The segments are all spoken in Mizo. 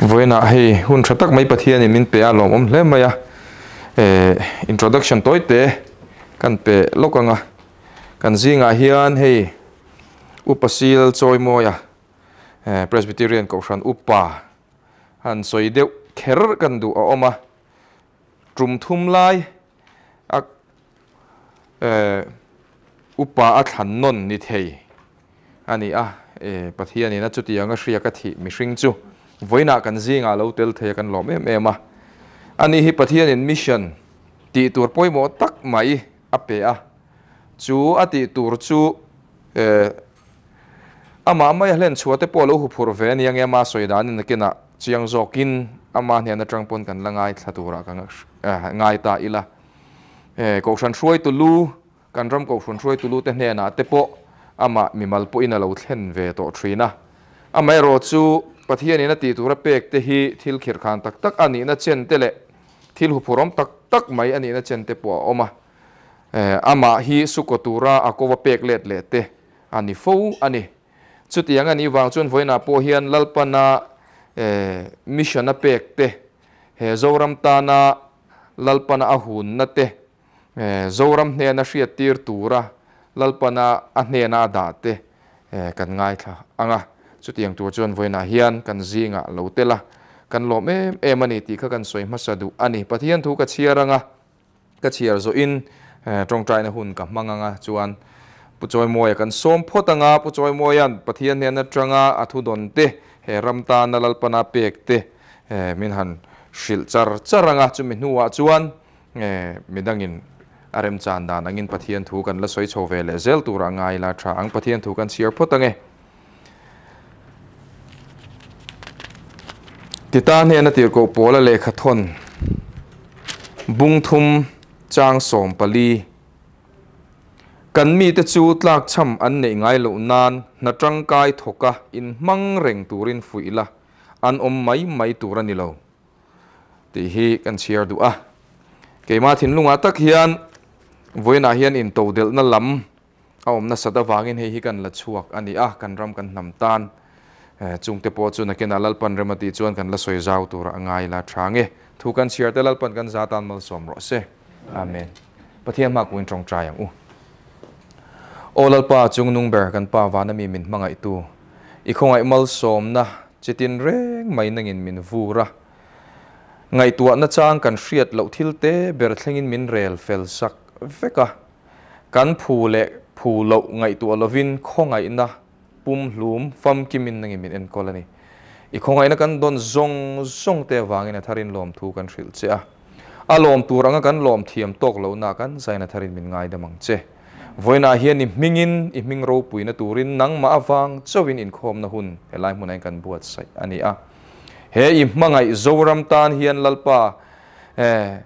Vawiinah hei hun tha tak mai Pathianin min pe a lawmawm hle mai a, eh introduction tawi te kan pe lawk ang a, kan zingah hian hei Upa Sil Chawimawia eh Presbyterian Kohhran Upa han sawi deuh kher kan duh a awm a, tum thum lai a eh upa a thlan nawn ni thei a ni a, eh Pathianin a chutiang a hria ka thih mihring chu vawiinah kan zingah lo tel thei a kan lawm em em a, ani hi Pathianin mission tih tur pawimawh tak mai a pe a, chu a tih tur chu eh Amah mai a hlen chhuah te pawh lo huphurh ve a nia nge ama sawi danin nakinah chiang zawkin ama hnen atang pawn kan la ngaithla turah ka ngai ta ila. Kohhran hruaitu lu, kan ram kohhran hruaitu lu te hnenah te pawh amah mimal pawhin a lo thlen ve tawh thin a. Amaherawh chu Pathianin a tih tura pek te hi thil khirhkhan tak tak a nihna chen te leh thil huphurhawm tak tak mai a nihna chen te pawh a awm a. Amah hi sukaw tura a kova pek let leh te a ni fo a ni. Chutiang a nih vang chuan vawiinah pawh hian Lalpana mission a pek te, he Zoram tana Lalpana a hunna te, Zoram hnena hriattir tura Lalpana a hnena a dah te kan ngaithla ang a. Chutiang tur chuan vawiinah hian kan zingah lo tel a, kan lawm em em a ni tih kha kan sawi hmasa duh a ni. Pathian thu ka chhiar ang a. Ka chhiar zawhin tawngtaina hun ka hmang anga chuan Pu Chawimawia kan sawm phawt anga Pu Chawimawia'n Pathian hnen atanga a thudawn te, he ram tana Lalpana pek te min han hrilh char char anga chumi hnuah chuan midangin a remchan dan angin Pathian thu kan la sawi chho ve leh zel turah ngai ila tha ang. Pathian thu kan chhiar phawt ange. Tita hnena tirhkoh pawla lehkha thawn bung thum chang 14 Kan mite chu tlakchham an neih ngai loh nan hna tangkai thawka inhmang reng turin fuih la an awm mai mai tur a ni lo tih hi kan chhiar duh a. Keimah thinlungah tak hian vawiinah hian intodelhna lam A awm nasat avangin hei hi kan la chhuak a ni a, kan ram kan hnam tan chungte pawh chu nakinah Lalpan rem a tih chuan kan la sawi zau tura a ngai la tha nge. Thu kan chhiar te Lalpan kan za tan malsawm rawh se. Amen. Pathian hma kuin tawngtai ang u. Aw Lalpa chung nung ber kan Pa vana mi min hmangaihtu, i khawngaih malsawmna chitin reng mai nangin min vur a, ngaihtuahna chang kan hriat loh thil te ber thlengin min rel fel sak vek a, Kan phu leh phu loh ngaihtuah lovin khawngaihna pumhlum famkimin nangin min enkawl a ni. I khawngaihna kan dawn zawng zawng te avangin a tharin lawmthu kan hrilh che a. A lawm tur anga kan lawm thiam tawk lohna kan zaina tharin min ngaidam ang che. Vawiinah hian i hmingin i hming ropuina turin nangmah avang chauhin inkhawmna hun helai hmunah hian kan buatsaih a ni a. He i hmangaih Zoram tan hian Lalpa eh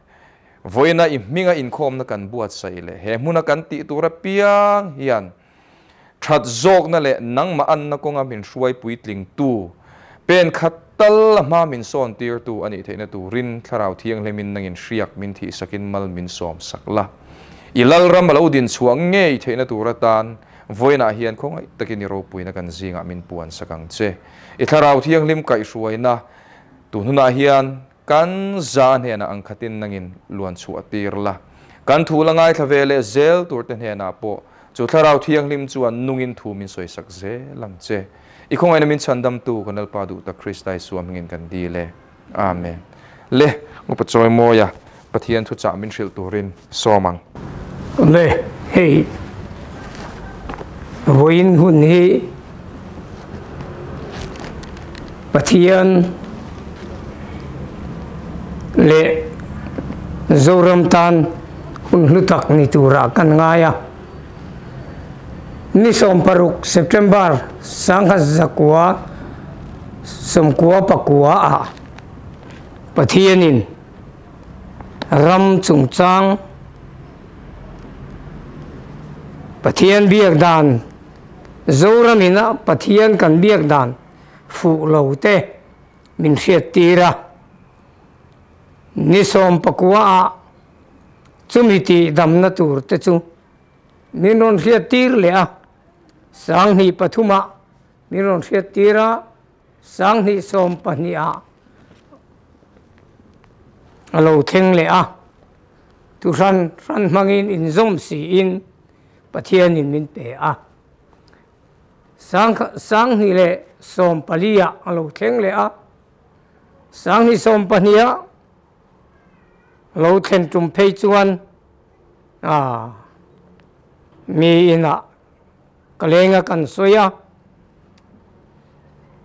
Vawiina i hminga inkhawmna kan buatsaih leh he hmuna kan tih tur apiang hian that zawkna leh nangmah anna kawnga min hruai puitlingtu, pen khat tal a hma min sawn tirtu a nih theihna turin Thlarau Thianghlimin nangin hriak min thihsakin mal min sawm sak la. I Lalram a lo din chhuah ngei theihna tur atan vawiinah hian khawngaih takin i ropuina kan zingah min puan sak ang che. I Thlarau Thianghlim kaihhruaina tun hunah hian Kan za hnenah ang khatin nangin luan chhuah tir la. Kan thu la ngaithla ve leh zel turte hnenah pawh chu Thlarau Thianghlim chuan nungin thu min sawisak zel ang che. I khawngaihna min chhandamtu kan Lalpa duh tak Krista Isua hmingin kan dil e. Amen. Le, Upa Chawimawia, Pathian thuchah min hrilh turin sawm ang. Le, hei vawiin hun hi Pathian leh Zoram tan hun hlu tak ni turah kan ngai a. Ni 16 September 1994 ah Pathianin Ram chungchang Pathian biak dan, Zoram ina Pathian kan biak dan fuh lo te min hriat tir a. Ni 19 ah chumi tih damna tur te chu min rawn hriat tir leh a, 2003 ah min rawn hriat tir a, 2012 ah. A lo thleng leh a, tu hran hran hmangin inzawm siin Pathianin min pe a. Sanghnih leh sawmpali ah a lo thleng leh a, Sanghnih sawmpahnih ah lo thlen tum phei chuan mi inah ka leng a kan sawi a,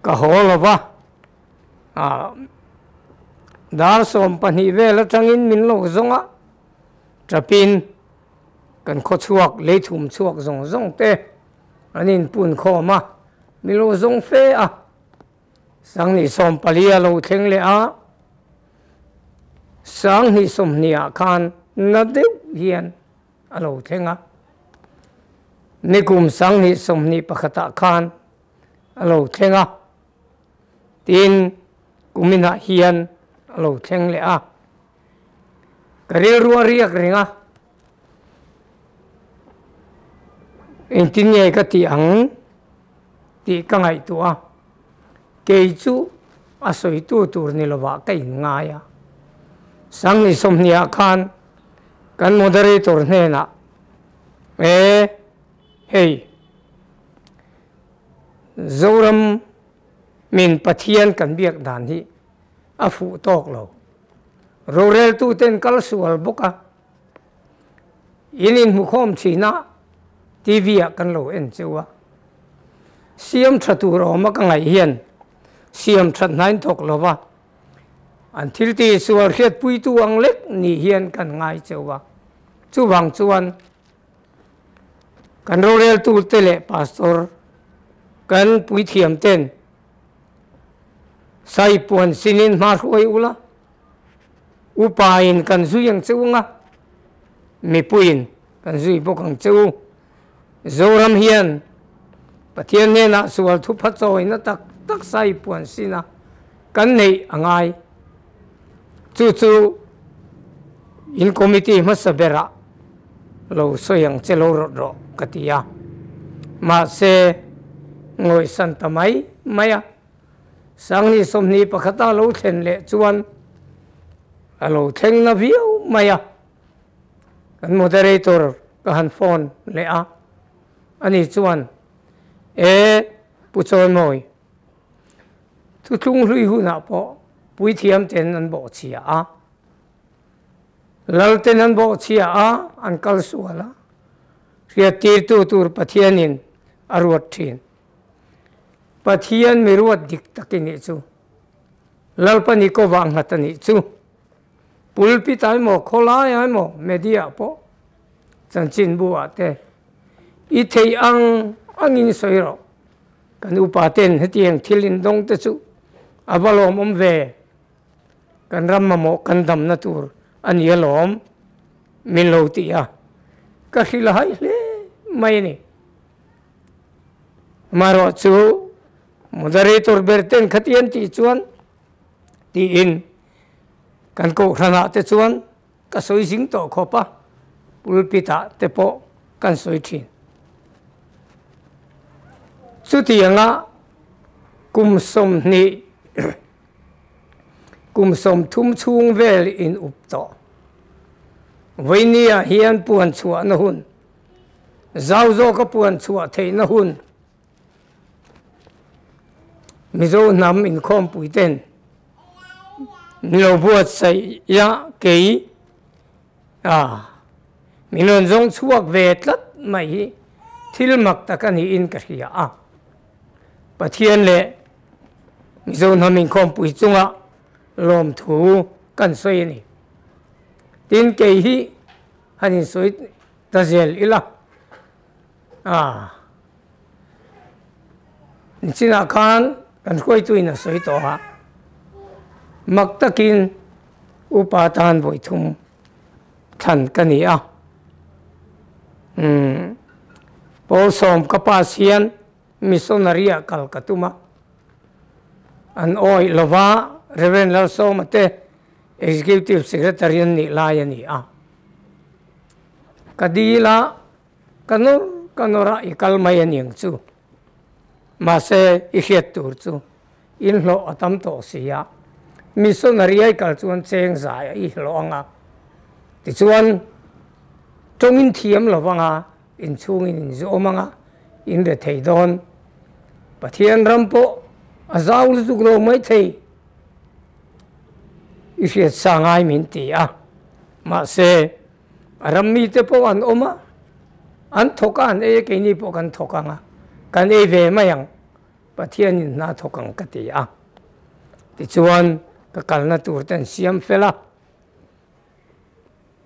ka haw lo va, dar 12 vel atangin min lo zawng a, tapin kan khaw chhuak leithum chhuak zawng zawng te an inpun khawm a, min lo zawng fe a. Sanghnih 14 a lo thleng leh a, Sanghnih 20 ah khan na deuh hian a lo thleng a, nikum Sanghnih 21 ah khan a lo thleng a, tin kuminah hian a lo thleng leh a. Ka rilru a riak reng a, engtin nge ka tih ang tih ka ngaihtuah a, kei chu a sawitu tur ni lovah ka inngai a. Sanghnih 20 ah khan kan moderator hnenah, E hei, Zoram min Pathian kan biak dan hi a fuh tawk lo. Roreltuten kal sual bawk a, in inhmukhawm thin a, TV ah kan lo en cheu a. Siam tha tur a awm a ka ngaih hian siam that hnain thawk lo va, an thil ti sual hriatpuitu ang lek ni hian kan ngai cheu a. Chuvang chuan kan roreltute leh pastor kan puithiam ten Sai puan sinin hma hruai ula, upain kan zui ang che u nga, mipuiin kan zui bawk ang che u. Zoram hian Pathian hnenah sual thupha chawina tak tak sai puan sina kan neih a ngai. Chu chu in committee hmasa berah lo sawi ang che lo rawt rawh ka ti a. Mahse, ngawihsan ta mai mai a. Sanghnih 21 a lo thlen leh chuan a lo thleng na viau mai a. Kan moderator ka han phone leh a, ani chuan, E Pu Chawimawi, thuthlung hlui hunah pawh puithiam ten an bawhchhia a, lal ten an bawhchhia a, an kal sual a, hriattirtu tur Pathianin a ruat thin. Pathian mi ruat dik tak i nih chu. Lalpa ni ko vang nghat a nih chu. Pulpit ah emaw, khawlai ah emaw, media ah pawh, chanchinbu ah te i theih ang angin sawi rawh. Kan upa ten hetiang thil indawng te chu a va lawmawm ve. Kan ram mamawh kan damna tur a ni alawm min lo ti a, ka hrilh a hai hle mai a ni. Amaherawh chu moderator ber ten khati an tih chuan tiin kan kohhranah te chuan ka sawi zing tawh khawp a, pulpit ah te pawh kan sawi thin. Chutianga kum 20 kum 30 chhung vel in up tawh. Vawinia hian puan chhuahna hun, zau zawka puan chhuah theihna hun, Mizo hnam inkhawmpui ten min lo buatsaih a, kei a min rawn zawng chhuak ve tlat mai hi thil mak tak a niin ka hria a. Pathian leh Mizo hnam inkhawmpui chunga lawmthu kan sawi a ni. Tin, kei hi han insawi ta zel ila a, nichinah khan kan hruaituin a sawi tawh a, mak takin upa tan vawi thum thlan ka ni a. Umm, pawl sawm ka pass hian Missionary ah kal ka tum a, an awih lova Rev. Lalsawma te Executive Secretary an nih lai a ni a. Ka dil a, ka nawr ka nawr a, i kal mai a ni ang chu. Mahse, i hriat tur chu inhlawh a tam tawh si a, Missionary ai kal chuan cheng zai a i hlawh ang a. Tichuan, tawngin thiam lo vang a, inchhungin inzawm ang a, in re thei dawn. Pathian ram pawh a zau lutuk lo mai thei. I hriat sa ngai min ti a. Mahse, a ram mite pawh an awm a, an thawk a, an ei a, keini pawh kan thawk ang a, kan ei ve mai ang. Pathianin hna thawk ang ka ti a. Tichuan, ka kalna tur te an siam fel a.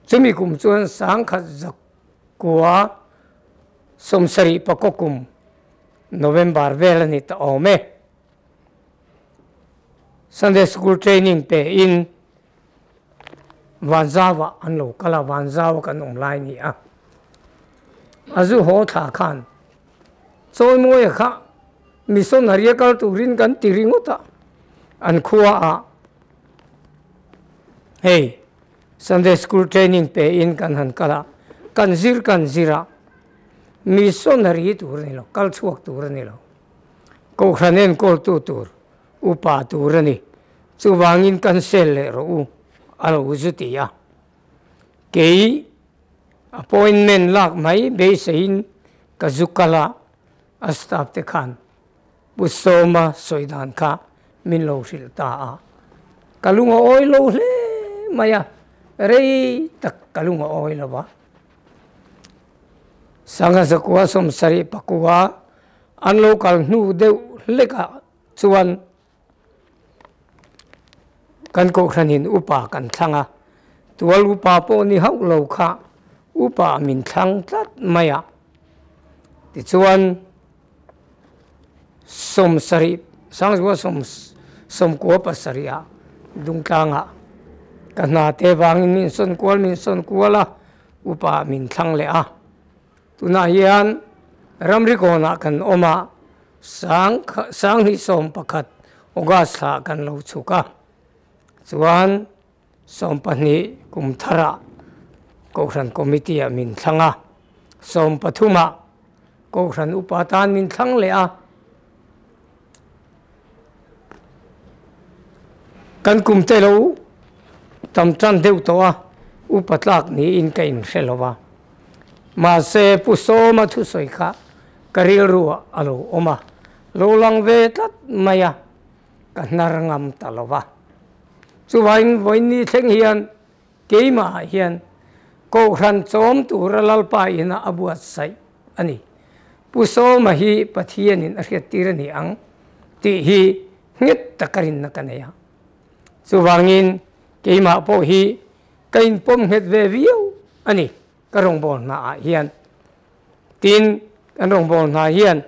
Chumi kum chuan sangkhat zakua sawmsarih pakaw kum November vel a ni ta awm e. Sunday School training pe in Vanzau ah an lo kal a, Vanzau a kan awm lai a ni a. A zu haw thla khan Chawimawia kha missionary a kal turin kan ti ringawt a, an khua ah hei Sunday School training pe in kan han kal a, kan zir kan zir a, missionary tur a ni lo, kal chhuak tur a ni lo, Kohhran enkawltu tur upa tur a ni, chuvangin kan sel leh rawh u a lo zu ti a, kei appointment lak mai beiseiin ka zu kal a, a staff te khan Pu Sawma sawi dan kha min lo hrilh ta a, ka lung a awi lo hle mai a, rei tak ka lung a awi lo va. Sangha zakua sawmsarih pakua an lo kal hnu deuh hlekah chuan kan kohhranin upa kan thlang a, tual upa pawh ni hauh lo kha upa min thlang tlat mai a, tichuan sawmsarih Sangzua sawm sawmkua pasarih ah Dungtlangah ka hna te vangin min sawn kual min sawn kual a, upa min thlang leh a. Tunah hian ramri kawnah kan awm a, sang sanghnih 11 August thla kan lo chhuk a, chuan 12 kum tharah Kohhran Committee ah min thlang a, 13 ah Kohhran upa tan min thlang leh a. Kan kum te lo tam tan deuh tawh a, upa tlak niin ka inhre lo va. Mahse Pu Sawma thusawi kha ka rilru ah a lo awm a, lo lang ve tlat mai a, ka hnar ngam ta lo va. Chuvain vawiin thleng hian keimahah hian Kohhran chawm tura Lalpa ina a buatsaih a ni. Pu Sawma hi Pathianin a hriattir a ni ang tih hi nghet taka rinna ka nei a. Chuvangin keimah pawh hi ka inpawm nghet ve viau a ni ka rawngbâwl hnaah hian. Tin, kan rawngbâwl hna hian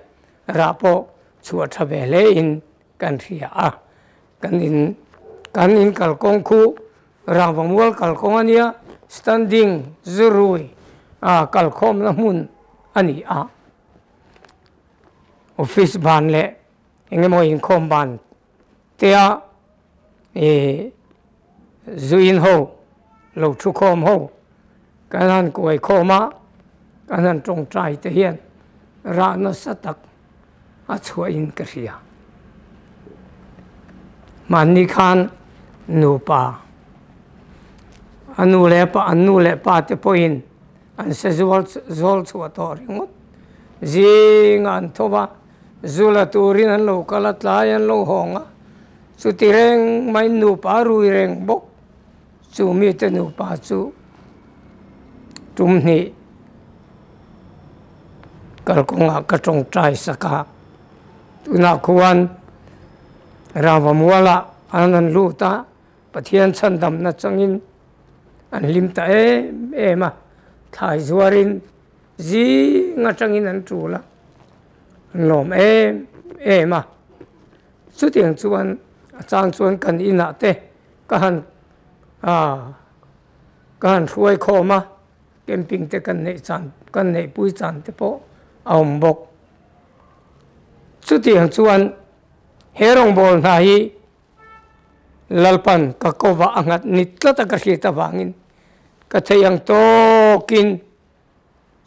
rah pawh chhuah ṭha ve hlein kan hria a, kan in kan in kalkawng khu rangva mual kalkawng a nia, standing zurui a kalkhawmna hmun a ni a, office ban leh eng emaw inkhawm ban te a ih zuin ho lo thu khawm ho kan han kuai khawm a, kan han tawngtai te hian rah nasa tak a chhuahin ka hria. Mahni khan nupa a nu leh pa an nu leh pa te pawhin an se zual zawl chhuah tawh ringawt. Zingah an tho va, zu la turin an lo kal a, tlai an lo hawng a, chuti reng mai nupa rui reng bawk. Chu mite nupa chu tum hnih kalkawngah ka tawngtai sak a, tunah khuan Ravamualah an rawn lut a, Pathian chhandamna changin an hlim ta em em a, thlai zuarin zing atangin an tul a, an lawm em em a. Chutiang chuan a chang chuan kan inah te ka han ka han hruai khawm a, camping te kan neih chan kan neih pui chan te pawh a awm bawk. Chutiang chuan he rawngbâwl hna hi Lalpan ka kova a nghat ni tlat a ka hriat avangin ka thei ang tawkin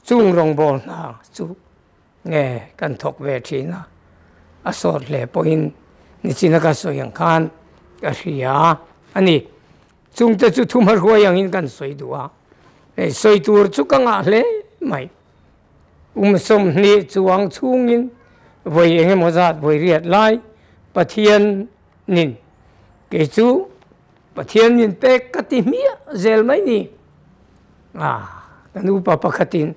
chung rawngbâwl hna chu nge kan thawk ve thin a, a sawt hle pawhin nichina ka sawi ang khan ka hria a ni. Chungte chu thumhar huai angin kan sawi duh a, hei sawi tur chu ka ngah hle mai. Kum 20 chuang chhungin vawi eng emaw zat vawi riat lai Pathianin kei chu Pathian min pek ka ti hmiah zel mai ni. Ah, kan upa pakhatin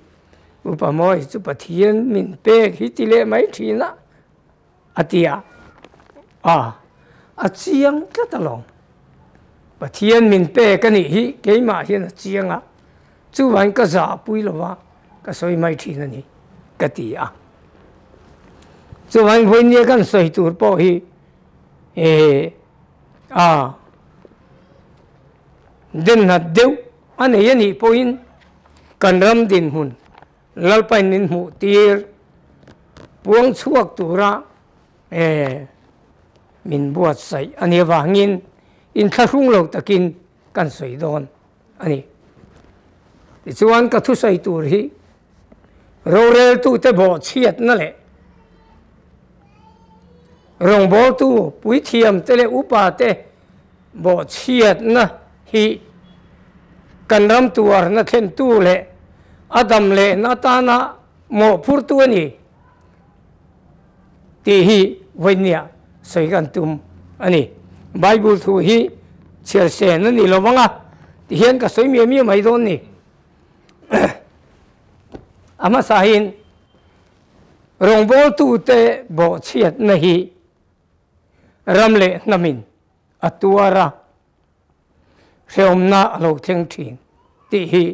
upa mawi chu Pathian min pek hi ti leh mai thin a. A ti a, a, a chiang tlat alawm. Pathian min pek a nih hi keimah hian a chiang a, chuvangin ka zahpui lo va, ka sawi mai thin a ni, ka ti a. Chuvangin vawinia kan sawi tur pawh hi e, a, denhnat deuh a nei a nih pawhin kan ram dinhmun Lalpain min hmuh tir puang chhuak tura min buatsaih a nih avangin inthlahrung lo takin kan sawi dawn a ni. Tichuan ka thusawi tur hi roreltute bawhchhiatna leh rawngbawltu puithiamte leh upate Bawhchhiatna hi kan ram tuarna thlentu leh a dam lehna atana mawhphurtu a ni tih hi vawinia sawi kan tum a ni. Bible thu hi chhiar sen a ni lo vang a, tihian ka sawi miah miah mai dawn ni. A hmasahin rawngbawltute bawhchhiatna hi ram leh hnamin a tuar a, hrehawmna a lo thleng thin tih hi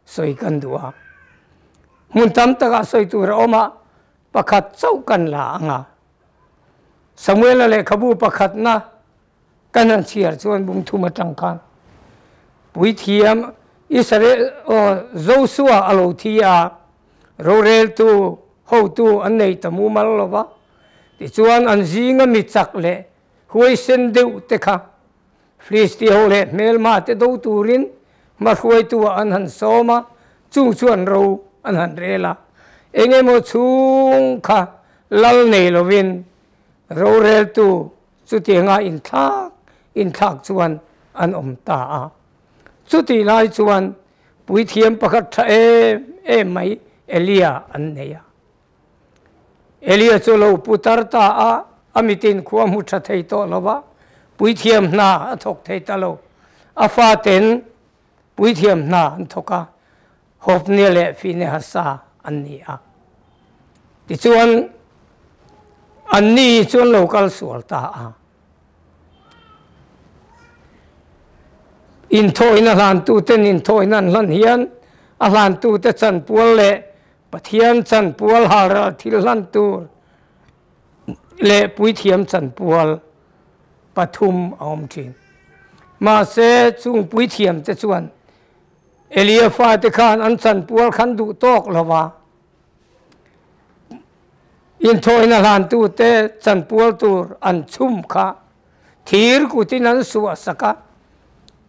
sawi kan duh a. Hmun tam takah sawi tur a awm a, pakhat chauh kan la ang a. Samuela lehkhabu pakhatna kan han chhiar chuan bung thum atang khan Puithiam Israel aw Joshua a lo thi a, roreltu hotu an nei ta mumal lo va, tichuan an zinga mi chak leh Huaisen deuh te kha Filisti ho leh hmelma te do turin hmahruaitu ah an han sawm a, chung chu an ro an han rel a. Eng emaw chhung kha lal nei lovin roreltu chutianga inthlak inthlak chuan an awm ta a. Chutih lai chuan puithiam pakhat tha em em mai Elia an nei a. Elia chu lo pu tar ta a, a mitin khua hmu tha thei tawh lo va, puithiam hna a thawk thei ta lo. A faten puithiam hna an thawk a, Hofnia leh Finehasa an ni a. Tichuan, anni chu an lo kal sual ta a. Inthawina hlantuten inthawina an hlan hian a hlantute chanpual leh Pathian chanpual halral thil hlan tur leh puithiam chanpual pathum a awm thin. Mahse, chung puithiamte chuan Elia fate khan an chanpual khan duh tawk lo va, inthawina hlantute chanpual tur an chhum kha thir kutin an suahsak a,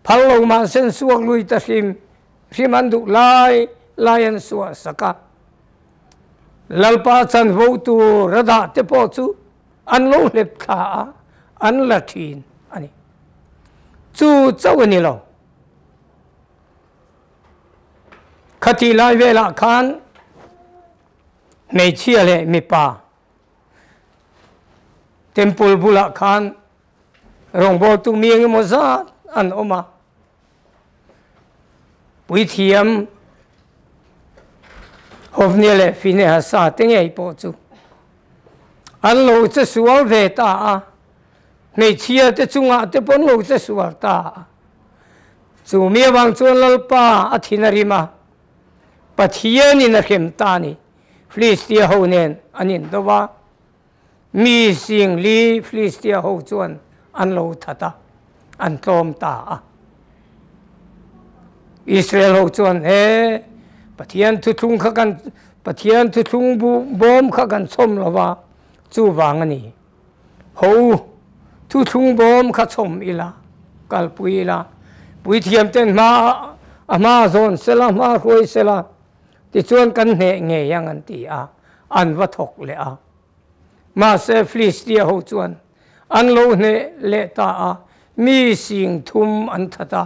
phal lo mahse an suak lui ta hrim Hrim an duh lai lai an suah sak a, Lalpa chanvo tur a dah te pawh chu an lo hlep thla a, an la thin a ni. Chu chauh a ni lo. Khatih lai velah khan hmeichhia leh mipa temple bulah khan rawngbawltu mi engemaw zat an awm a. Puithiam Hofnia leh Finehasa te ngei pawh chu an lo che sual ve ta a, hmeichhia te chungah te pawh an lo che sual ta a. Chu mi avang chuan Lalpa a thin a rim a, Pathianin a hrem ta a ni. Filistia ho nen an indo va. Mi singli Filistia ho chuan an lo that a, an tlawm ta a. Israel ho chuan, He Pathian thuthlung kha kan Pathian thuthlung bawm kha kan chhawm lo va, chuvang a ni. Ho u, thuthlung bawm kha chhawm ila, kalpui ila, puithiam ten hma a hma zawn sela, hma hruai sela, Tichuan kan hneh ngei ang an ti a, an va thawk leh a. Mahse Filistia ho chuan an lo hneh leh ta a, mi 30 an that a.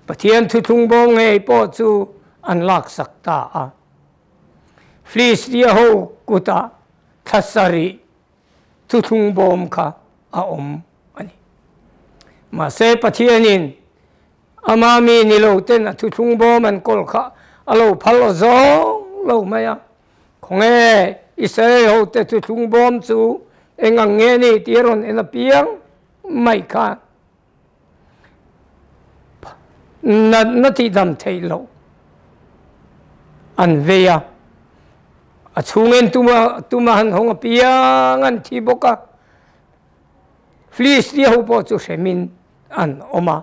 Pathian thuthlung bawm ngei pawh chu an laksak ta a. Filistia ho kutah thla sarih thuthlung bawm kha a awm a ni. Mahse Pathianin ama mi ni lo ten a thuthlung bawm an kawl kha a lo phal aw zawng lo mai a. Khawnge Israel ho te thuthlung bawm chu eng ang nge ni tih a rawn en apiang mai khan natna tihdam theih loh an vei a, a chhungin tuma tuma han hawng apiang an thi bawk a, Filistia ho pawh chu hremin an awm a.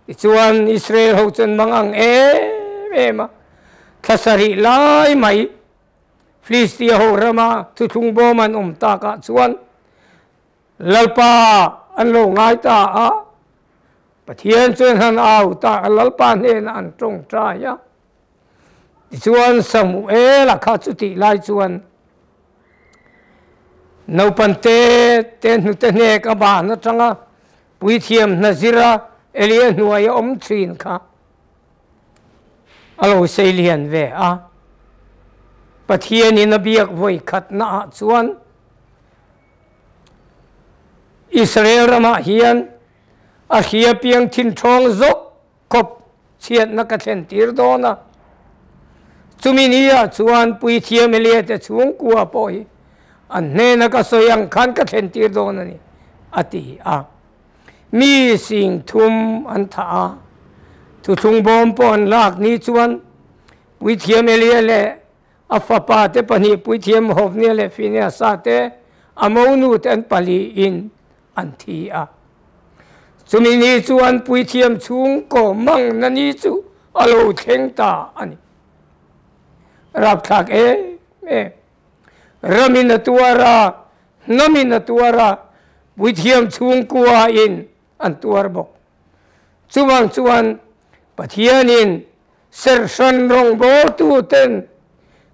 Tichuan Israel ho chuan mang ang em em a, thla sarih lai mai Filistia ho rama thuthlung bawm an awm takah chuan Lalpa an lo ngai ta a, Pathian chuan han au ta a, Lalpa hnenah an tawngtai a. Tichuan Samuela kha chutih lai chuan naupan te te hnute hnek a ban atanga puithiam hna zira Elia hnuai a awm thin kha a lo sei lian ve a. Pathianin a biak vawi khatnaah chuan Israel ramah hian a hria piang thin thawng zawk khawp chhiatna ka thlen tir dawn a. Chumi ni ah chuan Puithiam Elia te chhungkua pawh hi an hnena ka sawi ang khan ka thlen tir dawn a ni, a ti a. Mi 3000 an thah a, thuthlung bawm pawh an lak ni chuan Puithiam Elia leh A fapa te pahnih Puithiam Hofnia leh Phineasa te, a monu te an paliin an thi a. Chumi ni chuan Puithiam chhungkaw mangna ni chu a lo thleng ta a ni. Rapthlak em em. Ramin a tuar a, hnamin a tuar a, Puithiam chhungkua in an tuar bawk. Chuvang chuan Pathianin Serhran rawngbawltuten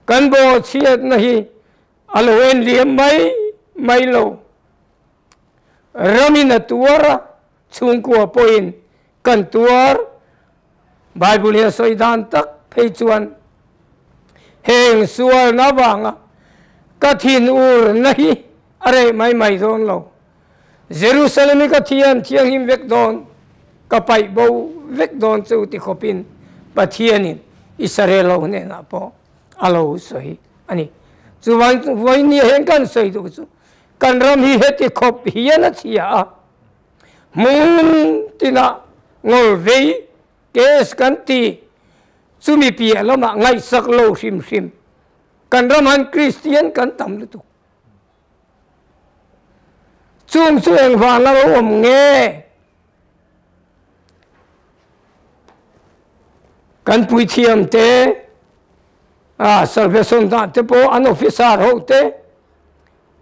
kan bawhchhiatna hi a lo en liam mai mai lo. Ramin a tuar a, chhungkua pawhin kan tuar. Bible hi a sawi dan tak phei chuan heng sualna avanga ka thinurna hi a reh mai mai dawn lo. Jerusalem hi ka thian thianghlim vek dawn, ka paih bo vek dawn chu ti khawpin Pathianin Israel ho hnenah pawh a lo sawi a ni. Chuvang vawinia hian kan sawi duh chu kan ram hi heti khawp hian a chhia a, hmun tinah ngawl vei case kan ti chumi piah lamah ngaihsak lo hrim hrim kan ram han Kristian kan tam lutuk. Chung chu engvang a lo awm nge? Kan puithiam te, a salvation dah te pawh an officer ho te,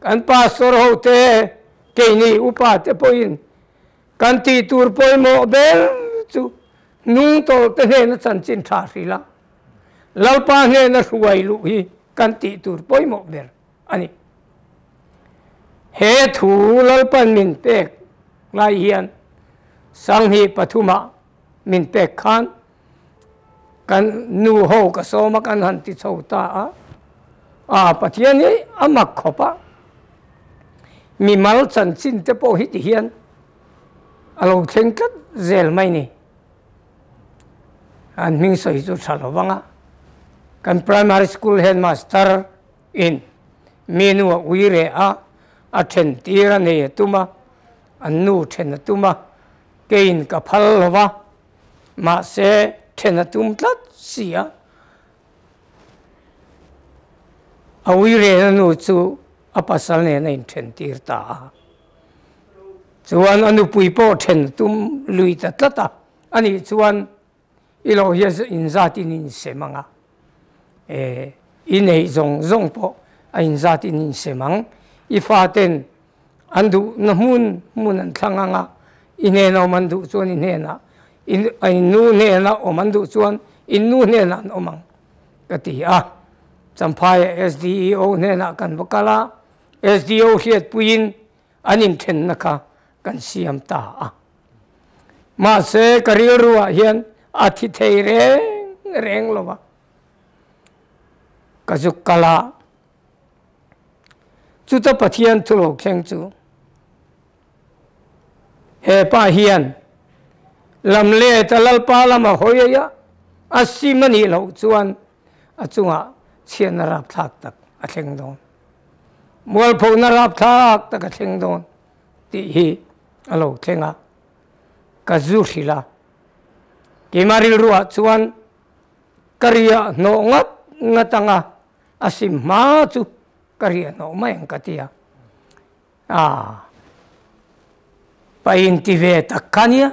kan pastor ho te, keini upa te pawhin kan tih tur pawimawh ber chu hnungtawlh te hnena chanchin tha hrilh a, Lalpa hnena hruai luh hi kan tih tur pawimawh ber a ni. He thu Lalpan min pek lai hian Sanghnih pathumah min pek khan kan nu ho ka sawm a kan han ti chho ta a, a Pathian hi a mak khawp a, mimal chanchin te pawh hi ti hian a lo thleng tlat zel mai ni. An hming sawi chu tha lo vang a, kan primary school headmaster In mi nu a ui reh a, a then tir a nei a tum a, an nu then a tum a, keiin ka phal lo va, mahse then a tum tlat si a, a ui rehna nu chu a pasal nen a inthen tir ta a, chuan a nupui pawh then a tum lui ta tlat a, anih chuan I lo hian inzat in insem ang a, e, i neih zawng zawng pawh a inzat in insem ang. I faten an duhna hmun hmun an thlang ang a, i hnena awm an duh chuan i hnenah, i nu hnena awm an duh chuan i nu hnenah an awm ang ka ti a. Champhaia SDEO hnenah kan va kal a, SDO hriatpuiin an inthenna kha. kan siam ta a. Mahse ka rilruah hian a thi thei reng reng lo va, ka zuk kal a. Chuta Pathian thu lo thleng chu he pa hian lam let a Lalpa lama hawi aia a sim a nih loh chuan a chungah chhiatna rapthlak tak a thleng dawn. Mualphona rapthlak tak a thleng dawn tih hi a lo thleng a, ka zu hrilh a. Keimah rilruah chuan ka riah hnawh ngat ngat ang a, a sim hma chu ka riah hnawh mai ang ka ti a. Aa, pa inti ve tak kha nia,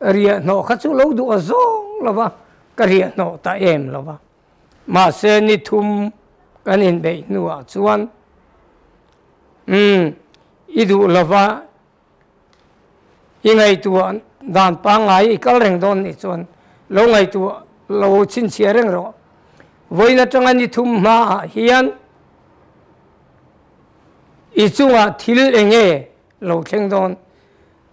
riah hnawh kha chu lo duh a zawng lo va, ka riah hnawh ta em lo va. Mahse ni thum kan inbeih hnuah chuan, Umm, i duh lo va, i ngaihtuah dan pangngai i kal reng dawn nih chuan lo ngaihtuah lo chhinchhiah reng rawh. Vawiin atanga ni thum hmaah hian i chungah thil eng nge lo thleng dawn?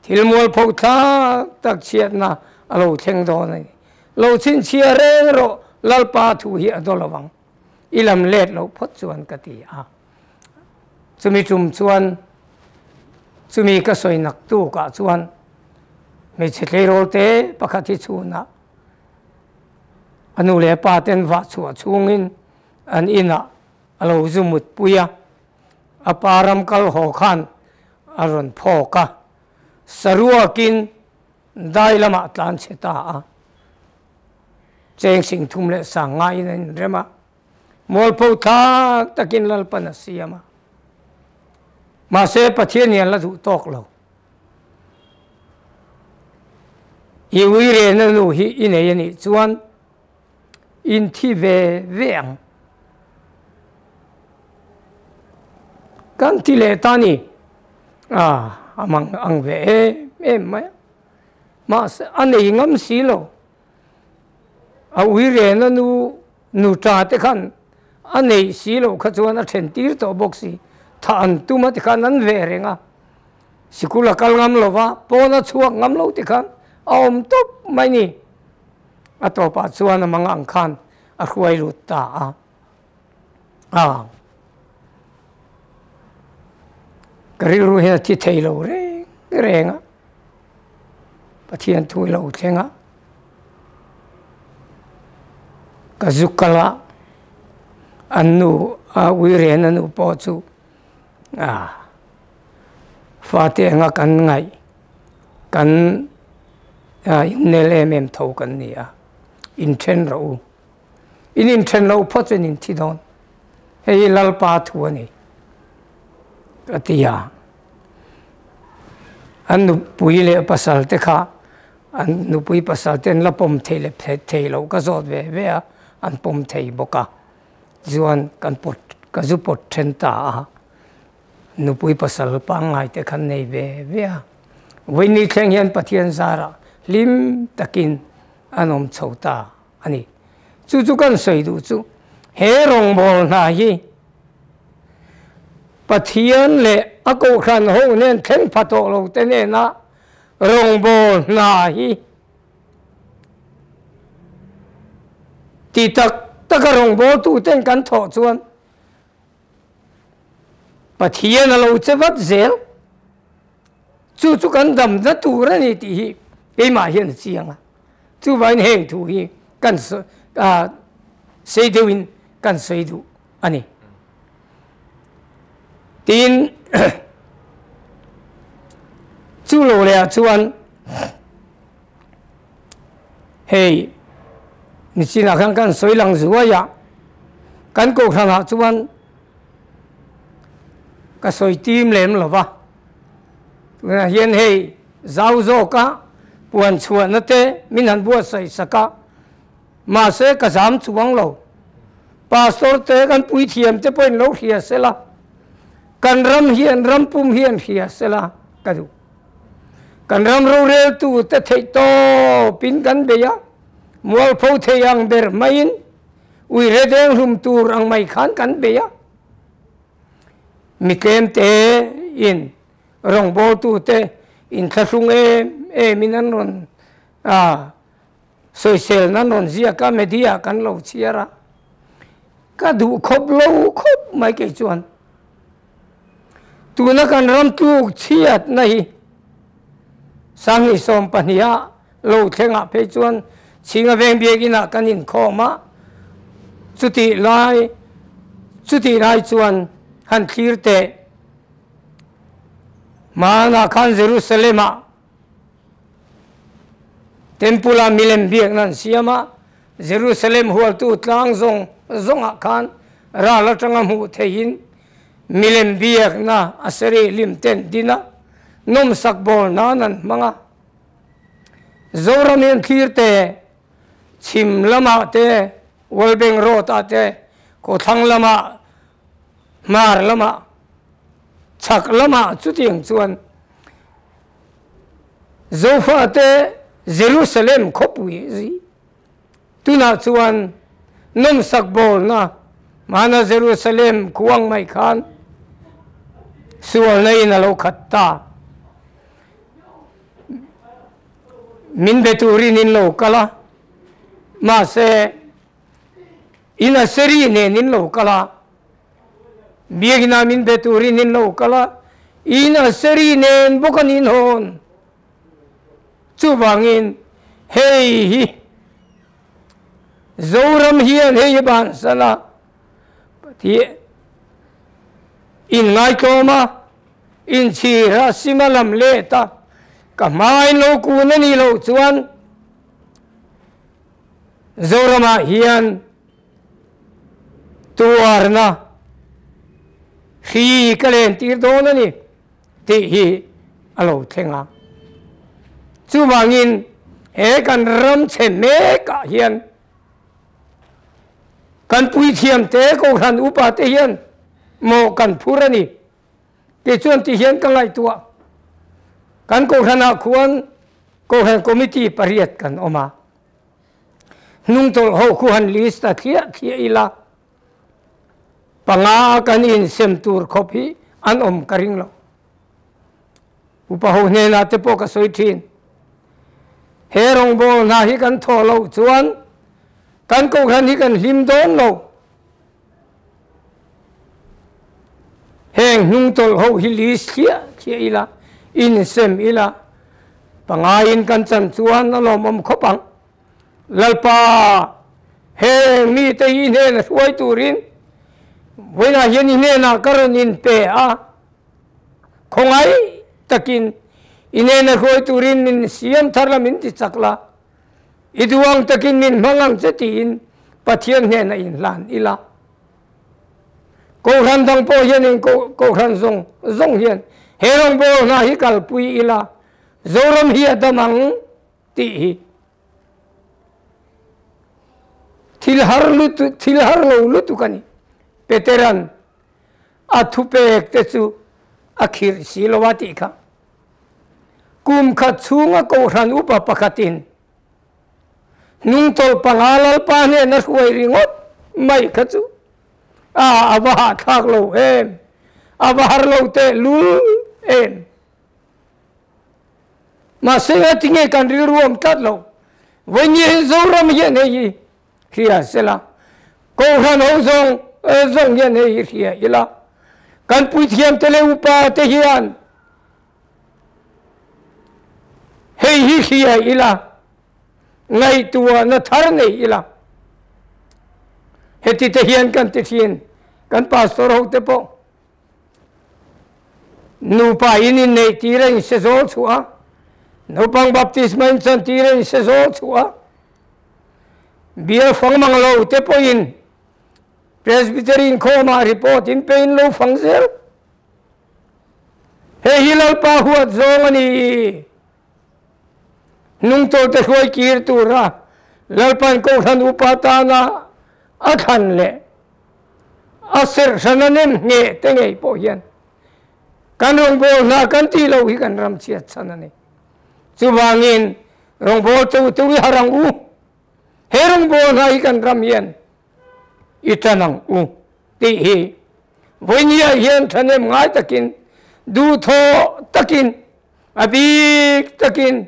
Thil mualpho thlak tak chhiatna a lo thleng dawn a ni. Lo chhinchhiah reng rawh, Lalpa thu hi a daw lo ang. I lam let loh phawt chuan ka ti a. Chumi tum chuan chumi ka sawi nak tukah chuan hmeichhe tleirawl te pakhat hi chhunah a nu leh pa ten vah chhuah chhungin an inah a lo zu mutpui a, a pa ram kal haw khan a rawn phawk a, saruakin dai lamah tlan chhe ta a, cheng sing thum leh sang ngaiin a inrem a. Mualpho thlak takin Lalpan a siam a. Mahse Pathian hian la duh tawk lo. I uirena nu hi i nei a nih chuan in thi ve ve ang. Kan ti leh ta ni. A a mang ang ve em em mai a. Mahse a nei ngam si lo. A uirena nu Nu ta te khan a neih si loh kha chuan a then tir tawh bawk si. Thah an tum a tikhan an ve reng a. Sikul a kal ngam lo va, pawn a chhuak ngam lo tikhan a awm tawp mai ni. A tawpah chuan a mang ang khan a hruai lut ta a. A Ka rilru hian a thi thei lo reng reng a. Pathian thu i lo thleng a, ka zu kal a, an nu a uiren a nu pawh chu ah fate anga kan ngaih kan innel em em tho kan ni a, inthen rawh u, in inthen loh phawt chuan in thi dawn, hei hi Lalpa thu a ni ka ti a. An nupui leh pasal te kha an nupui pasal te an la pawm thei leh thei loh ka zawt ve ve a, an pawm thei bawk a. Tichuan kan pawt ka zu pawt then ta a, nupui pasal pangngai te khan nei ve ve a. Vawiin thleng hian Pathian zarah hlim takin an awm chho ta a ni. Chu chu kan sawi duh chu he rawngbâwl hna hi Pathian leh a kohhran ho nen thleng pha tawh lo te nena rawngbâwl hna hi ti tak taka rawngbâwltuten kan thawh chuan Pathian a lo che vat zel. Chu chu kan damna tur a ni tih hi keimah hian a chiang a. Chuvangin heng thu hi kan sawi deuhin kan sawi duh a ni. Tin, chu lo lehah chuan hei nichinah khan kan sawi lang zuai a, kan kohhranah chuan ka sawi tim lem lo va, tunah hian hei zau zawka puan chhuahna te min han buatsaih sak a, mahse ka zam chuang lo. Pastor te kan puithiam te pawhin lo hria sela, kan ram hian ram pum hian hria sela ka duh. Kan ram roreltu te theih tawpin kan bei a, mualpho thei ang ber maiin Uire deng hlum tur ang mai khan kan bei a. Mi tlem te in rawngbawltu te Inthlahrung em em in an rawn sawisel na an rawn ziak a, media kan lo chhiar a, ka duh khawp lo khawp mai kei chuan. Tuna kan ram tluk chhiatna hi Sanghnih 12 ah lo thlengah phei chuan Chhinga veng biakinah kan inkhawm a, chutih lai chutih lai chuan han thlir teh. Hmanah khan Jerusalem-ah Temple-a milem biakna an siam a, Jerusalem hualtu tlang zawng zawngah khan ral atanga hmuh theihin milem biakna a sarih lim ten din a, nawmsak bawl nan an hmang a. Zoram hian thlir te, chhim lamah te, World Bank Road-ah te, khawthlang lamah, hmar lamah, chhak lamah chutiang chuan Zofate Jerusalem khawpui tunah chuan nawmsak bawlna hmana Jerusalem khuang mai khan sualna in a lo khat ta. Min be turin in lo kal a, mahse In a seri nen in lo kal a, biakina min be turin in lo kal a, in a seri nen bawk an inhawn. Chuvangin hei hi Zoram hian hei hi bansan a, Pathian inngaihtlawm a, inchhir a, sima lam let a, ka hmain lo kun a nih loh chuan, Zoramah hian tuarna hri ka lentir dawn a ni tih hi a lo thleng a. Chuvangin he kan ram chhe mekah hian kan puithiamte Kohhran upate hian mawh kan phur a ni. Tichuan ti hian ka ngaihtuah. Kan Kohhranah khuan Kohhran Committee pariat kan awm a. Hnungtawlh ho khu han list a thliah thliah ila, panga a kan insem tur khawp hi an awm ka ring lo. Upa ho hnenah te pawh ka sawi thin. He rawngbâwl hna hi kan thawh loh chuan kan Kohhran hi kan hlim dawn lo. Heng hnungtawlh ho hi list thliah thliah ila, insem ila, pangaiin kan chan chuan a lawmawm khawp ang. Lalpa, heng mite hi i hnena hruai turin vawiinah hian i hnenah ka rawn inpe a, khawngaih takin i hnena hruai turin min siam thar la, min ti chak la. I duang takin min hmang ang che tiin Pathian hnenah inhlan ila. Kohhran dang pawh hianin kohhran zawng zawng hian he rawngbâwl hna hi kalpui ila, Zoram hi a dam ang tih hi thil har lutuk thil har lo lutuk a ni. Petera'n a thupek te chu a khirh si lo a tih kha. Kum khat chhunga Kohhran upa pakhatin hnungtawlh panga Lalpa hnena hruai ringawt mai kha chu a a va hahthlak lo em, a va har lo tehlul em. Mahse tinge kan rilru awm tlat lo, vawinia hi Zoram hian hei hi hria sela, Kohhran ho zawng zawng hian hei hi hria ila, kan puithiamte leh upate hian hei hi hria ila, ngaihtuahna thar nei ila, heti te hian kan ti thin, kan pastor hote pawh nupa in inneih tir a inse zawl chhuah a, naupang baptisma in chan tir a inse zawl chhuah a, bial fang mang lo te pawhin Presbytery inkhawmah report in pe in lo fang zel. Hei hi Lalpa huat zawng a ni. Hnungtawlte hruai kir tura Lalpa'n Kohhran upa tana a thlan leh a serhhrana nem ngheh te ngei pawh hian kan rawngbâwl hna kan tih loh hi kan ram chhiat chhan a ni. Chuvangin rawngbâwl teuh teuh i har ang u. He rawngbâwl hna hi kan ram hian i ṭan ang u tih hi vawinia hian ṭhahnem ngai takin duhthawh takin. A bik takin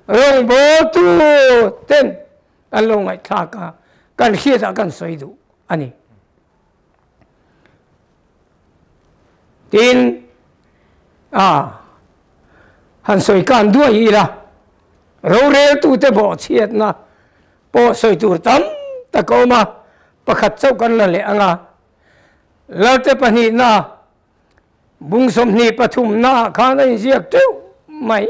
rawngbawltu ten an lo ngaihthlak a, kan hriatah kan sawi duh a ni. Tin, a han sawi kan duai ila, roreltute bawhchhiatna pawh sawi tur tam tak a awm a, pakhat chauh kan la leh ang a, Lalte pahnihna bung 23 naah khan a inziak teuh mai.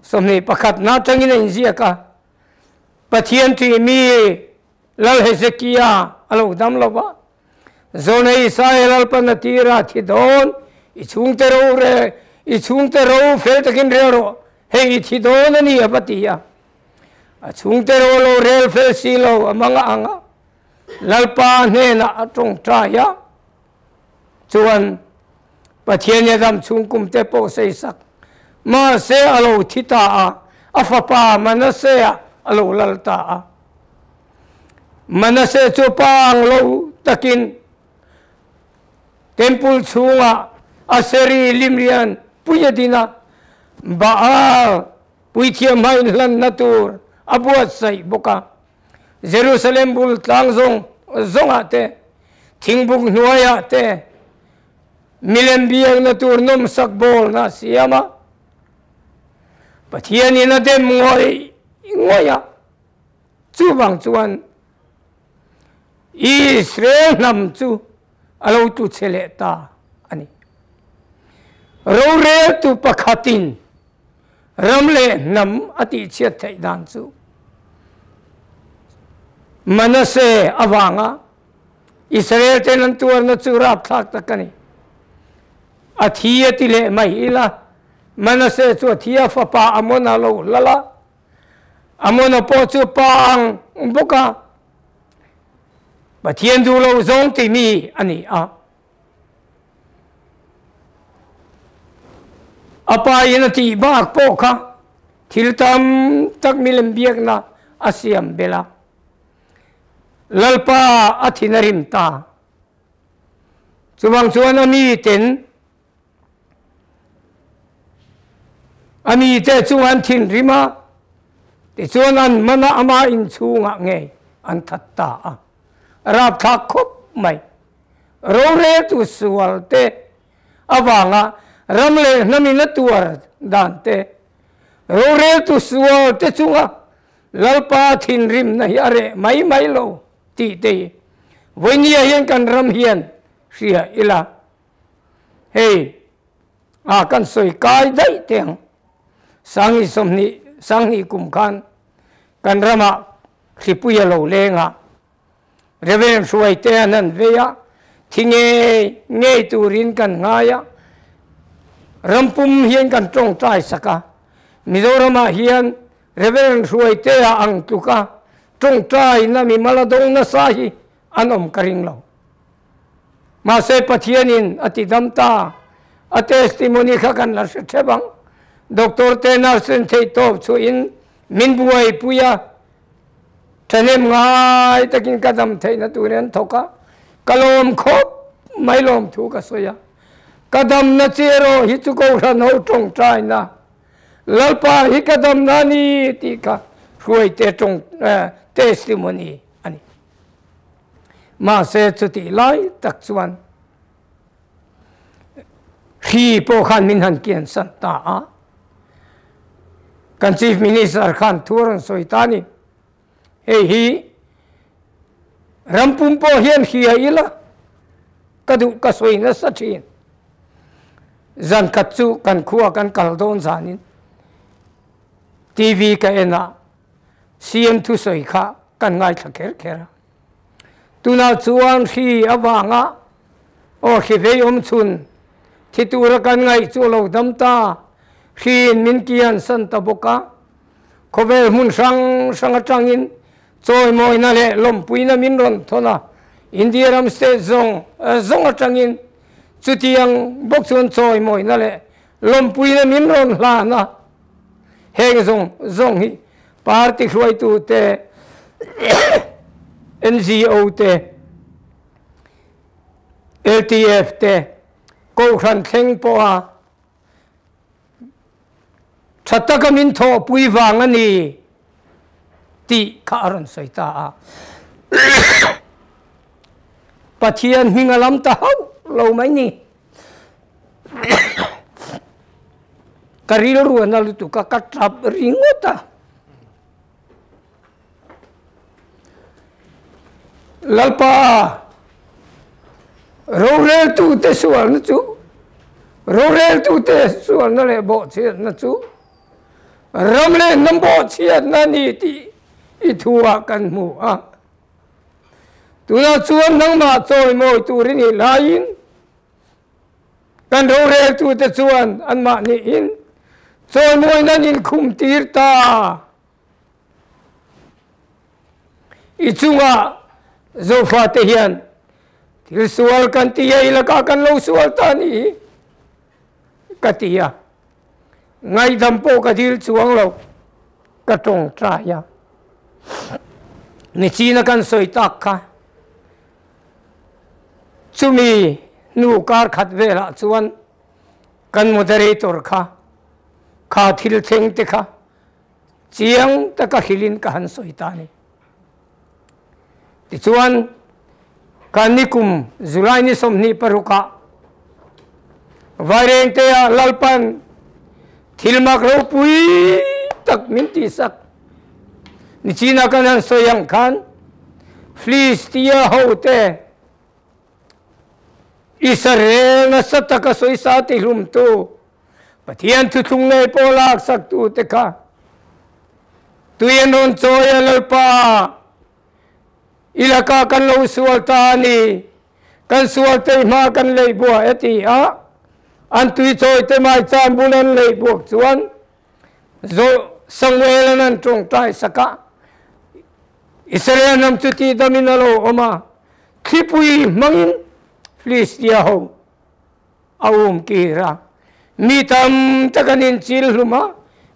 21 na atangin a inziak a, Pathian tih mi Lal Hezekia a lo dam lo va, Zawna Isaia Lalpan a tir a, thi dawn, i chhungte ro re, i chhungte ro fel takin rel rawh, hei i thi dawn a ni a va ti a. A chhungte ro lo rel fel si lo a mang a ang a, Lalpa hnenah a tawngtai a, chuan Pathian i a dam chhung kum te pawh seisak mahse a lo thi ta a, a fapa Manasseh-ah a lo lal ta a. Manasseh chu pa ang lo takin Temple chhungah Aseri limlian pui a din a, Baal puithiam hmain hlanna tur a buatsaih bawk a. Jerusalem bul tlang zawng zawngah te, thingbuk hnuaiah te milem biakna tur nawmsak bawlna a siam a. Pathianin a dem ngawih ngawih a, chuvang chuan Israel hnam chu a lo tlu chhe leh ta a ni. Roreltu pakhatin ram leh hnam a tihchhiat theih dan chu Manasseh avanga Israel ten an tuarna chu rapthlak tak a ni. A thi a ti leh mai ila, Manasseh chu a thi a fapa Amona lo hlal a, Amona pawh chu pa ang bawk a, Pathian duh lo zawng timi a ni a. A pa in a tih bak pawh kha thil tam tak milem biakna a siam belh a. Lalpa a thin a rim ta. Chuvang chuan a miten a mite chu an thinrim a, tichuan an man a, ama inchhungah ngei an that ta a. Rapthlak khawp mai. Roreltu sual te avanga ram leh hnamin a tuar dan te, roreltu sual te chunga Lalpa thinrimna hi a reh mai mai lo tih te hi vawinia hian kan ram hian hria ila. Hei a kan sawi kai daih teh ang. Sanghi 20 sanghnih kum khan kan ramah hripui a lo leng a. Reverend Hruaite an han vei a, thi ngei ngei turin kan ngai a, rampum hian kan tawngtai sak a, Mizoramah hian Reverend Hruaitea ang tluka tawngtaina mimal a dawng nasa hi an awm ka ring lo. Mahse Pathianin a ti dam ta, a testimony kha kan la hre thep ang. Doctor te nurse ten theihtawp chhuahin min buaipui a, Thahnem ngai takin ka dam theihna turin an thawk a, ka lawm khawp mai lawm thu ka sawi a. Ka damna chi erawh hi chu Kohhran ho tawngtaina, Lalpa hi ka damna a ni tih kha hruaite tawng testimony a ni. Mahse chutih lai tak chuan Hri pawh khan min han kiansan ta a, kan Chief Minister khan thu a rawn sawi ta a ni. Hei hi rampum pawh hian hria ila ka duh ka sawi nasa thin. Zan khat chu kan khua kan kal dawn zanin TV ka en a, CM thusawi kha kan ngaithla kher kher a. Tunah chuan hri avanga aw hri vei awm chhun thi tura kan ngaih chu a lo dam ta, hriin min kian san ta bawk a. Khawvel hmun hrang hrang atangin chawimawina leh lawmpuina min rawn thawn a, India ram state zawng zawng atangin chutiang bawk chuan chawimawina leh lawmpuina min rawn hlan a. Heng zawng zawng hi party hruaitute, NGO te, LTF te, Kohhran thleng pawha Tha taka min thawhpui vang a ni tih kha a rawn sawi ta a. Pathian hming a lam ta hauh lo mai ni. Ka rilru a na lutuk a, ka tap ringawt a. Lalpa, roreltute sualna chu roreltute sualna leh bawhchhiatna chu ram leh hnam bawhchhiatna a ni tih i thuah kan hmu a. Tunah chuan nangmah chawimawi tur i nih laiin kan roreltute chuan anmahniin chawimawina an inkhumtir ta. I chungah Zofate hian thil sual kan ti a, i lakah kan lo sual ta a nih hi ka ti a. Ngaihdam pawh ka dil chuang lo, ka tawngtai a. Nichina kan sawi tak kha chumi hnu kar khat velah chuan kan moderator kha kha thil thleng te kha Chiang taka hrilhin ka han sawi ta a ni. Tichuan, kan nikum July ni 26 ah Vairengtea Lalpan thil mak ropui tak min tihsak. Nichina kan han sawi ang khan Filistia hote Israel nasa taka sawisa tihlumtu Pathian thuthlung ngei pawh laksaktute kha tui an rawn chawi a, Lalpa, i lakah kan lo sual ta a ni, kan sual tei hma kan lei buai a ti a, an tui chawite maicham bul an lei buak chuan Samuel an an tawngtai sak a, Israel ram chu tihdamin a lo awm a, thlipui hmangin Filistia ho A um kir a, mi tam tak an inchil hlum a,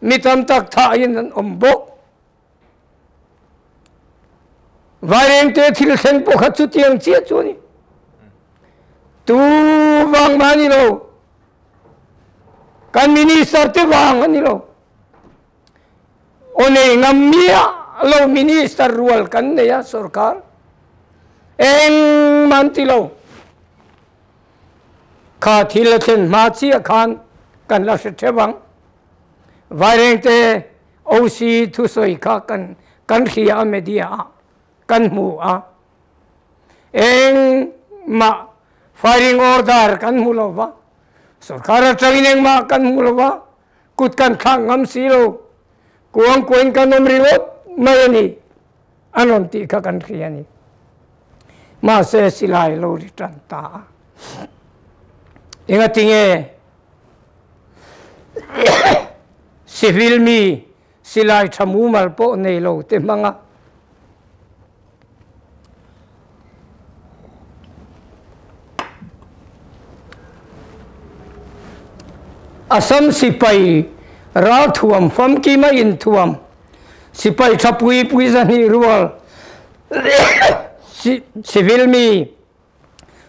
mi tam tak thahin an awm bawk. Vairengte thil thleng pawh kha chutiang chiah chu a ni. Tu vang mah a ni lo. Kan minister te vang a ni lo. Aw nei ngam miah lo minister rual kan nei a sorkar. Engmah an ti lo. Kha thil a thlen hma chiah khan kan la hre theuh ang. Vairengte OC thusawi kha kan kan hria a media ah kan hmu a. Engmah firing order kan hmu lo va, sorkar atangin engmah kan hmu lo va, kut kan thlak ngam si lo, kuang kuain kan awm ringawt mai a ni. An rawn tih kha kan hria a ni. Mahse silai lo ri tan ta a. Engatinge civil mi silai tha mumal pawh nei lo te hmang a. Assam sipai ralthuam famkima inthuam Sipai tha pui pui zahnih rual civil mi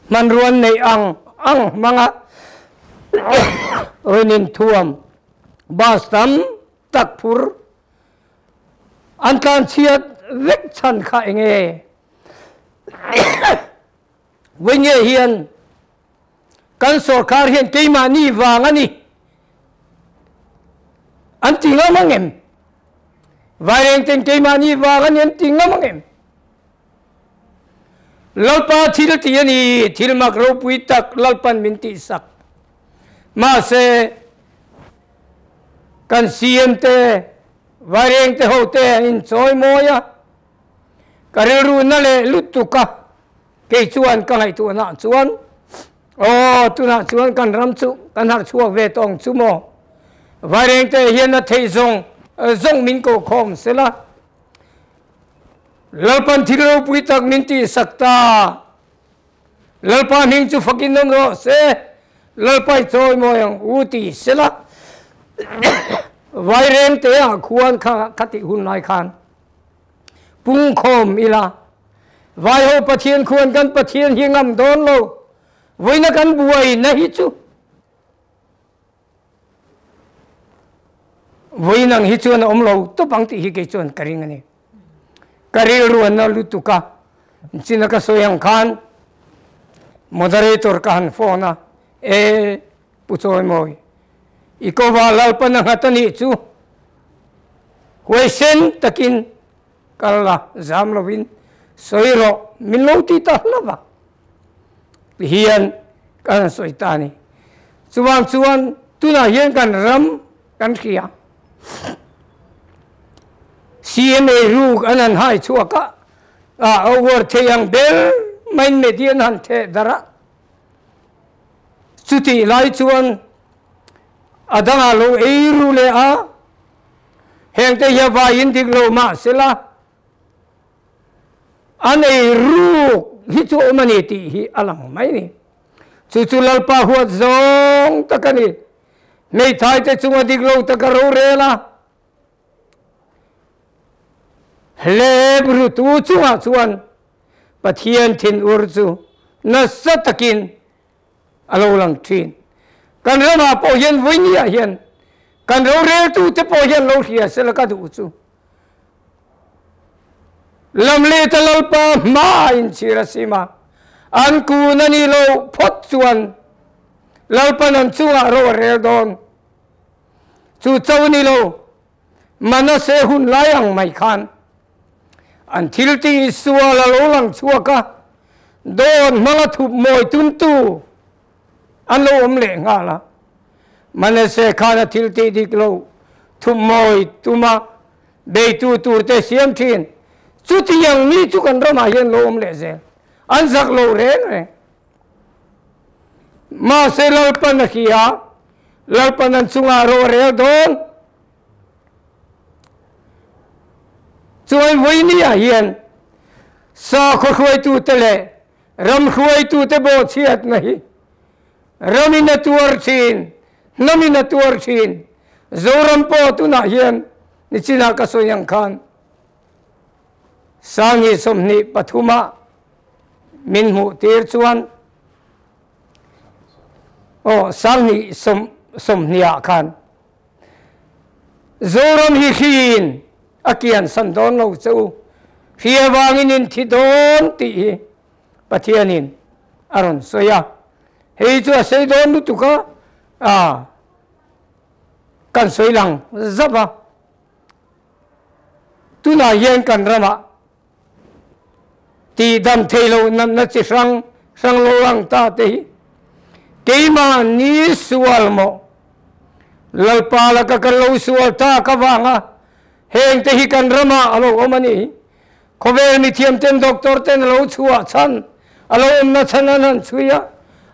hmanruan neih ang ang hmanga rawn inthuam bus tam tak phur an tlanchhiat vek chhan kha enge Vawiinge hian kan sorkar hian keimahni vang a ni an ti ngam ang em? Vairengten keimahni vang a ni an ti ngam ang em? Lalpa thil ti a ni, thil mak ropui tak Lalpan min tihsak. Mahse, kan CM te, Vairengte ho te an inchawi mawi a, ka rilru na leh lutuk a, Kei chuan ka ngaihtuahna chuan, Aw, tunah chuan kan ram chu kan harh chhuak ve tawh ang chu maw? Vairengte hian a theih zawng zawng min ko khawm sela, Lalpan thil ropui tak min tihsak ta. Lalpa hming chu fakin awm rawh se, Lalpa i chawimawi ang u ti sela. Vairengte-ah khuan kha khatih hun lai khan pungkhawm ila, Vaiho Pathian khuan kan Pathian hi ngam dawn lo, vawiina kan buaina hi chu Vawiin ang hi chuan a awm lo tawp ang tih hi kei chuan ka ring a ni. Ka rilru a na lutuk a, china ka sawi ang khan moderator ka han phone a, E Pu Chawimawi, i kova Lalpan a nghat a nih chu huaisen takin kal la, zam lovin sawi rawh min lo ti ta hlauh a tihian ka han sawi ta a ni. Chuvang chuan tunah hian kan ram kan hria CMA ruk an han hai chhuak a, a uar thei ang ber maiin media an han theh darh a, chutih lai chuan a dangah lo ei ru leh a, Hengte hi a vaiin dik lo mahsela an ei ruk hi chu awm a ni tih hi a lang mai ni. Chu chu Lalpa huat zawng tak a ni. Hmeithaite chunga dik lo taka rorel a, hlep rutu chungah chuan Pathian thinur chu nasa takin a lo lang thin. Kan ramah pawh hian vawinia hian kan roreltute pawh hian lo hria sela ka duh chu. Lamleta Lalpa hma inchhir a sim a, an kun a nih loh phawt chuan Lalpan an chungah ro a rel dawn. Chu cho ni lo, Manase hun lai ang mai khan an thil tih sual a lo lang chhuak a, dawn hmanga thup mawi tumtu an lo awm leh nghal a. Manase khan a thil tih dik lo thup mawi tuma beitu turte siam thin. Chutiang mi chu kan ramah hian lo awm leh zel, an zak lo reng reng. Mahse Lalpan a hria, Lalpan an chungah ro a rel dawn. Chuan vawinia hian sakhaw hruaitute leh ram hruaitute bawhchhiatna hi ramin a tuar thin, hnamin a tuar thin. Zoram pawh tunah hian nichinah ka sawi ang khan Sanghi 23 ah min hmuh tir chuan aw Sanghi 20 ah khan Zoram hi hriin a kian san dawn lo che u, hri avangin in thi dawn tih hi Pathianin a rawn sawi a. Hei chu a sei dawn lutuk a, a kan sawi lang zap a. Tunah hian kan ramah tihdam thei lo natna chi hrang hrang lo lang ta te hi keimah ni sual maw Lalpa laka kan lo sual ta ka vanga heng te hi kan ramah a lo awm a ni. Khawvel mithiam ten doctor ten a lo chhuah chhan a lo awmna chhan an han chhui a,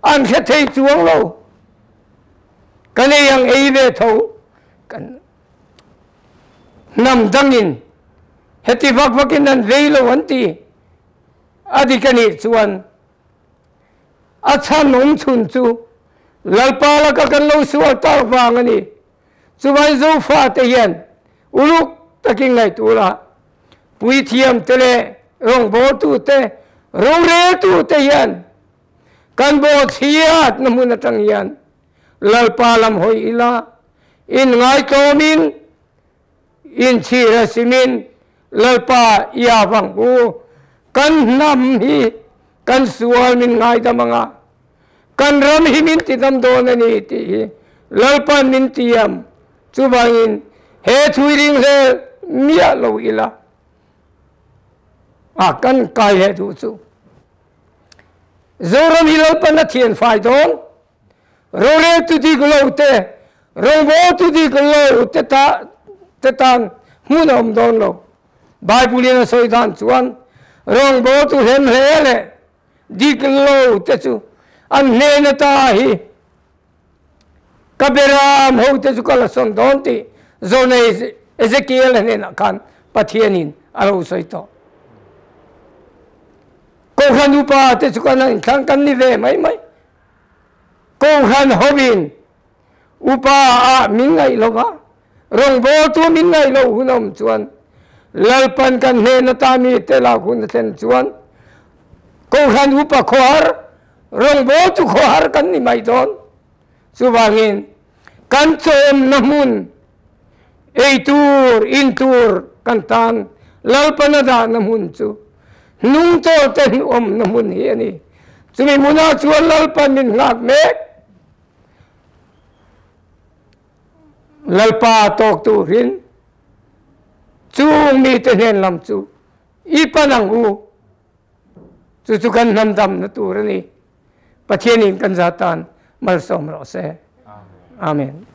an hre thei chuang lo. Kan ei ang ei ve tho kan Hnam dangin heti vak vakin an vei lo an ti. A dik a nih chuan a chhan awm chhun chu Lalpa laka kan lo sual tak vang a ni. Chuvai Zofate hian uluk takin ngaihtuah la, puithiamte leh rawngbawltute, roreltute hian kan bawhchhiatna hmun atang hian Lalpa lam hawi ila, inngaitawmin, inchhir a simin Lalpa i avang u, kan hnam hi kan sual min ngaidam anga, kan ram hi min tidam dawn a ni tih hi Lalpa'n min tiam. Chuvangin he thui ringhlel miah lo ila, a kan kai leh duh chu. Zoram hi Lalpa'n a thianfai dawn. Roreltu dik lo te, rawngbawltu dik lo te ta te tan hmun a awm dawn lo. Bible in a sawi dan chuan rawngbawltu hlem hle leh dik lo te chu an hnen ata hi ka beram ho te chu ka la sawn dawn tih Zawlnei Ezekiel hnenah khan Pathianin a lo sawi tawh. Kohhran upa te chu kan inthlang kan ni ve mai mai. Kohhran hovin upa ah min ngaih lo va, rawngbawltu min ngaih loh hun a awm chuan Lalpan kan hnen ata mi te lak hun a thlen chuan Kohhran upa khawhar, rawngbawltu khawhar kan ni mai dawn. Chuvangin kan chawmna hmun. Ei tur, in tur kan tan Lalpan a dahna hmun chu hnungtawl te awmna hmun hi a ni. Chumi hmunah chuan Lalpan min nghak mek. Lalpa tawk turin chung mite hnen lam chu i pan ang u. Chu chu kan hnam damna tur a ni. Pathianin kan za tan malsawm rawh se. Amen.